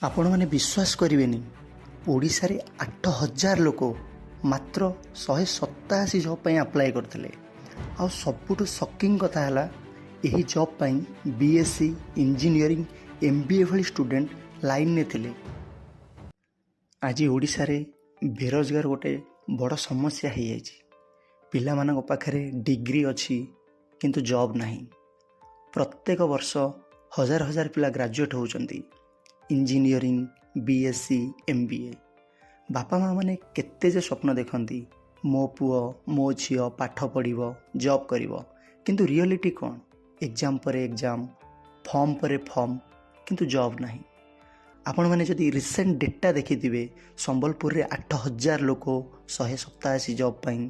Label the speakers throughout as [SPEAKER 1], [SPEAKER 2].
[SPEAKER 1] ଆପଣମାନେ ବିଶ୍ୱାସ କରିବେନି, ଓଡ଼ିଶାରେ 8000 ଲୋକ ମାତ୍ର 187 ଜବ୍ ପାଇଁ ଆପ୍ଲାଏ କରିଥିଲେ। ଆଉ ସବୁଠୁ ସକିଂ କଥା ହେଲା, ଏହି ଜବ୍ ପାଇଁ ବିଏସ୍ସି, ଇଞ୍ଜିନିୟରିଂ, ଏମ୍ବିଏ ଭଳି ଷ୍ଟୁଡେଣ୍ଟ ଲାଇନ୍ରେ ଥିଲେ। ଆଜି ଓଡ଼ିଶାରେ ବେରୋଜଗାର ଗୋଟେ ବଡ଼ ସମସ୍ୟା ହେଇଯାଇଛି। ପିଲାମାନଙ୍କ ପାଖରେ ଡିଗ୍ରୀ ଅଛି, କିନ୍ତୁ ଜବ୍ ନାହିଁ। ପ୍ରତ୍ୟେକ ବର୍ଷ ହଜାର ହଜାର ପିଲା ଗ୍ରାଜୁଏଟ୍ ହେଉଛନ୍ତି, ଇଞ୍ଜିନିୟରିଂ, ବିଏସ୍ସି, ଏମ୍ବିଏ। ବାପା ମାଆମାନେ କେତେ ଯେ ସ୍ୱପ୍ନ ଦେଖନ୍ତି, ମୋ ପୁଅ, ମୋ ଝିଅ ପାଠ ପଢ଼ିବ, ଜବ୍ କରିବ। କିନ୍ତୁ ରିଅଲିଟି କ'ଣ? ଏକ୍ଜାମ୍ ପରେ ଏକ୍ଜାମ୍, ଫର୍ମ ପରେ ଫର୍ମ, କିନ୍ତୁ ଜବ୍ ନାହିଁ। ଆପଣମାନେ ଯଦି ରିସେଣ୍ଟ ଡେଟା ଦେଖିଥିବେ, ସମ୍ବଲପୁରରେ 8000 ଲୋକ 187 ଜବ୍ ପାଇଁ,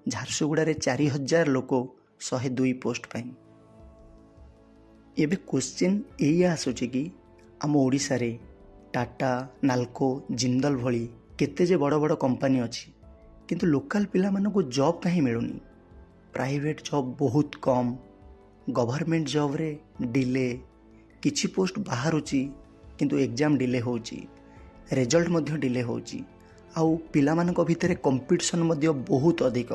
[SPEAKER 1] ଝାରସୁଗୁଡ଼ାରେ 4000 ଲୋକ 102 ପୋଷ୍ଟ ପାଇଁ। ଏବେ କୋଶ୍ଚିନ୍ ଏଇଆ ଆସୁଛି କି ଆମ ଓଡ଼ିଶାରେ ଟାଟା, ନାଲକୋ, ଜିନ୍ଦଲ ଭଳି କେତେ ଯେ ବଡ଼ ବଡ଼ କମ୍ପାନୀ ଅଛି, କିନ୍ତୁ ଲୋକାଲ୍ ପିଲାମାନଙ୍କୁ ଜବ୍ କାହିଁ ମିଳୁନି? ପ୍ରାଇଭେଟ୍ ଜବ୍ ବହୁତ କମ୍, ଗଭର୍ଣ୍ଣମେଣ୍ଟ ଜବ୍ରେ ଡିଲେ। କିଛି ପୋଷ୍ଟ ବାହାରୁଛି, କିନ୍ତୁ ଏକ୍ଜାମ୍ ଡିଲେ ହେଉଛି, ରେଜଲ୍ଟ ମଧ୍ୟ ଡିଲେ ହେଉଛି, ଆଉ ପିଲାମାନଙ୍କ ଭିତରେ କମ୍ପିଟିସନ୍ ମଧ୍ୟ ବହୁତ ଅଧିକ।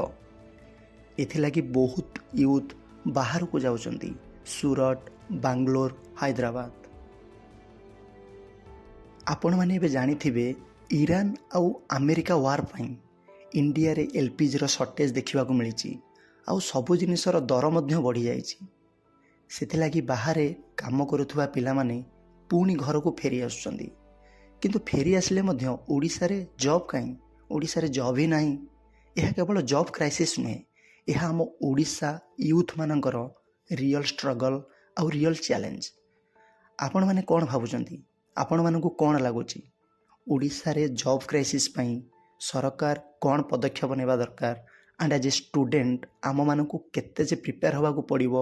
[SPEAKER 1] ଏଥିଲାଗି ବହୁତ ୟୁଥ୍ ବାହାରକୁ ଯାଉଛନ୍ତି, ସୁରଟ, ବାଙ୍ଗଲୋର, ହାଇଦ୍ରାବାଦ। ଆପଣମାନେ ଏବେ ଜାଣିଥିବେ, ଇରାନ ଆଉ ଆମେରିକା ୱାର୍ ପାଇଁ ଇଣ୍ଡିଆରେ ଏଲ୍ପିଜିର ସର୍ଟେଜ୍ ଦେଖିବାକୁ ମିଳିଛି ଆଉ ସବୁ ଜିନିଷର ଦର ମଧ୍ୟ ବଢ଼ିଯାଇଛି। ସେଥିଲାଗି ବାହାରେ କାମ କରୁଥିବା ପିଲାମାନେ ପୁଣି ଘରକୁ ଫେରି ଆସୁଛନ୍ତି। କିନ୍ତୁ ଫେରି ଆସିଲେ ମଧ୍ୟ ଓଡ଼ିଶାରେ ଜବ୍ କାହିଁ? ଓଡ଼ିଶାରେ ଜବ୍ ହିଁ ନାହିଁ। ଏହା କେବଳ ଜବ୍ କ୍ରାଇସିସ୍ ନୁହେଁ, ଏହା ଆମ ଓଡ଼ିଶା ୟୁଥ୍ମାନଙ୍କର ରିଅଲ୍ ଷ୍ଟ୍ରଗଲ୍ ଆଉ ରିଅଲ୍ ଚ୍ୟାଲେଞ୍ଜ। ଆପଣମାନେ କ'ଣ ଭାବୁଛନ୍ତି? ଆପଣମାନଙ୍କୁ କ'ଣ ଲାଗୁଛି? ଓଡ଼ିଶାରେ ଜବ୍ କ୍ରାଇସିସ୍ ପାଇଁ ସରକାର କ'ଣ ପଦକ୍ଷେପ ନେବା ଦରକାର? ଆଣ୍ଡ ଆଜ୍ ଏ ଷ୍ଟୁଡେଣ୍ଟ ଆମମାନଙ୍କୁ କେତେ ଯେ ପ୍ରିପେୟାର ହେବାକୁ ପଡ଼ିବ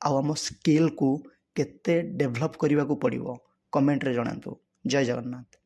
[SPEAKER 1] ଆଉ ଆମ ସ୍କିଲ୍କୁ କେତେ ଡେଭଲପ୍ କରିବାକୁ ପଡ଼ିବ, କମେଣ୍ଟରେ ଜଣାନ୍ତୁ। ଜୟ ଜଗନ୍ନାଥ।